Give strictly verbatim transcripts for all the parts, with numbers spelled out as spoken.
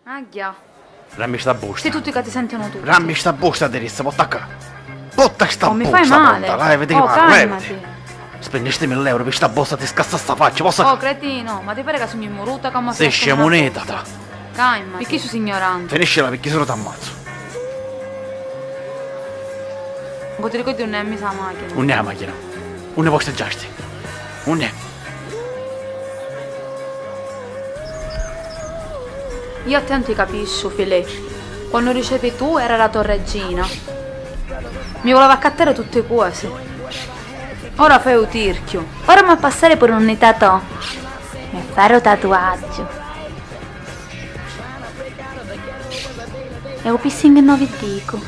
Agghia. Dammi sta busta. Sì tutti ca ti sentinu tutti. Dammi sta busta, ti dissi, potta ccà. Potta sta busta, potta, leviti di manu, leviti. Oh, mi fai male. Oh, calmati. Spennisti mille euro pi sta busta, ti scassa sta faccia, possa. Oh, cretino, ma ti pari ca sugnu muruta ca mo. Sì scemunita, ta. Calmati. Picchì su signorante? Finiscila, picchì si no t'ammazzu. Unni ti ricordi unni è misa a machina? Unni è a machina? Unni posteggiasti? Unni è? Io a te non ti capisciu, Filè. Quannu dicevi tu era la tua regina. Mi voleva accattare tutte cose. Ora fai u tirchiu. Ora m'ha passare pure un tatò. E fare u tatuaggio. E u piercing no vi dicu.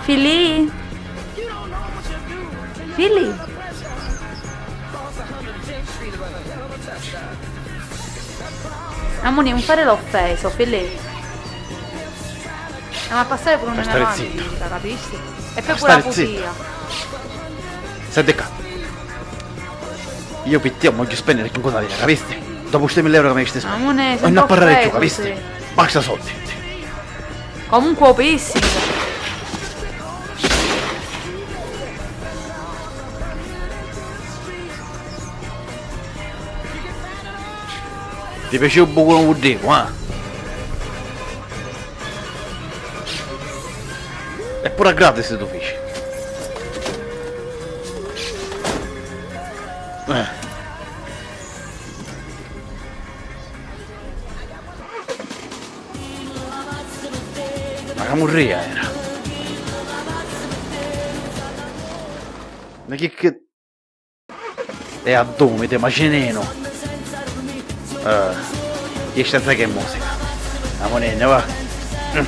Filì? Filì? Amuni, non fare l'offeso, Filì. Ma passare pure una mano, capisci? E poi pure la putia. Senti ccà. Io pi tia non vogghiu spenniri chincusa lira, capisti? Dopu sti mille euro ca mi disti spenniri. Amune, sento offeso, capisti? Basta soldi. Comunque u piercing. Ti piaci u bucu non vu dicu, ah? E pure a gratis tu fici. Eh. Ma camurria era. Ma chi che. E addumiti, macininu. Eh, chi sta che musica? Amunenne, va. Mm.